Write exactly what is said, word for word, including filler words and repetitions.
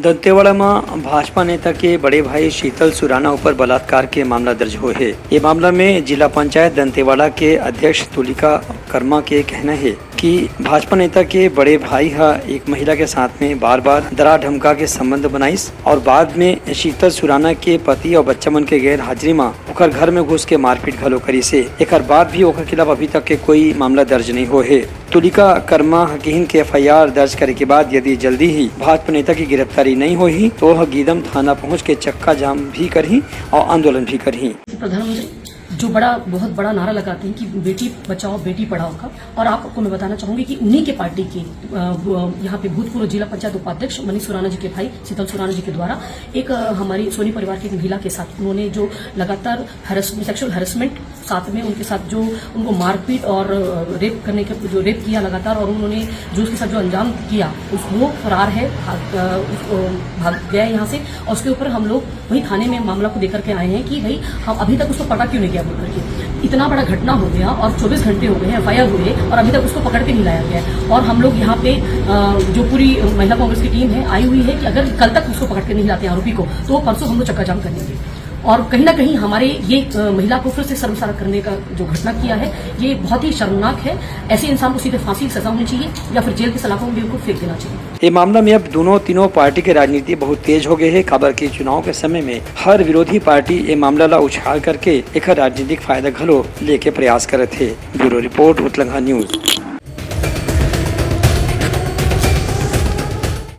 दंतेवाड़ा म भाजपा नेता के बड़े भाई शीतल सुराना ऊपर बलात्कार के मामला दर्ज होए हे। ये मामला में जिला पंचायत दंतेवाड़ा के अध्यक्ष तुलिका कर्मा के कहना हे कि भाजपा नेता के बड़े भाई ह एक महिला के साथ में बार-बार डरा धमका के संबंध बनाइस और बाद में शीतल सुराना के पति और बच्चा मन के गैर हाजिरी म ओकर घर में घुस के मारपीट घलो करिस हे। एकर बाद भी ओकर खिलाफ अभी तक के कोई मामला दर्ज नहीं होए हे। तुलिका कर्मा ह किहिन के एफ आई आर दर्ज करे के बाद यदि जल्दी ही भाजपा नेता की गिरफ्तारी नहीं होही, तो वह गीदम थाना पहुंच के चक्का जाम भी करही और आंदोलन भी करही। प्रधानमंत्री जो बड़ा, बहुत बड़ा नारा लगाते हैं कि बेटी बचाओ, बेटी पढ़ाओ का, और आपको मैं बताना चाहूंगी कि उन्हीं के पार्टी के, अ, वो, यहाँ पे भूतपूर्व जिला पंचायत उपाध्यक्ष मनीष सुराना जी के भाई शीतल सुराना जी के द्वारा एक, अ, हमारी सोनी परिवार की एक महिला के साथ उन्होंने जो लगातार हरस-, सेक्सुअल हैरेसमेंट, साथ में उनके साथ जो उनको मारपीट और, अ, रेप करने के, जो रेप किया लगातार, और उन्होंने जो उसके साथ जो अंजाम किया, उस, वो फरार है, भाग, अ, उस, अ, भाग गया है यहाँ से। और उसके ऊपर हम लोग वही थाने में मामला को लेकर के आए हैं कि भाई, हम अभी तक उसको पकड़ा क्यों नहीं गया बोल करके। इतना बड़ा घटना हो गया और चौबीस घंटे हो गए हैं, एफ आई आर हुए, और अभी तक उसको पकड़ के नहीं लाया गया है। और हम लोग यहाँ पे, अ, जो पूरी महिला कांग्रेस की टीम है, आई हुई है कि अगर कल तक उसको पकड़ के नहीं लाते आरोपी को, तो परसों हम लोग चक्का जाम कर देंगे। और कहीं ना कहीं हमारे ये, अ, महिला को फिर से शर्मसार करने का जो घटना किया है, ये बहुत ही शर्मनाक है। ऐसे इंसान को सीधे फांसी की सजा होनी चाहिए या फिर जेल के सलाखों में भी उनको फेंक देना चाहिए। ये मामला में अब दोनों, तीनों पार्टी के राजनीति बहुत तेज हो गए हे, काबर कि चुनाव के समय में हर विरोधी पार्टी ये मामला ला उछाल करके एकर राजनीतिक फायदा घलो लेके प्रयास करत हे। Bureau report, Utlangha news.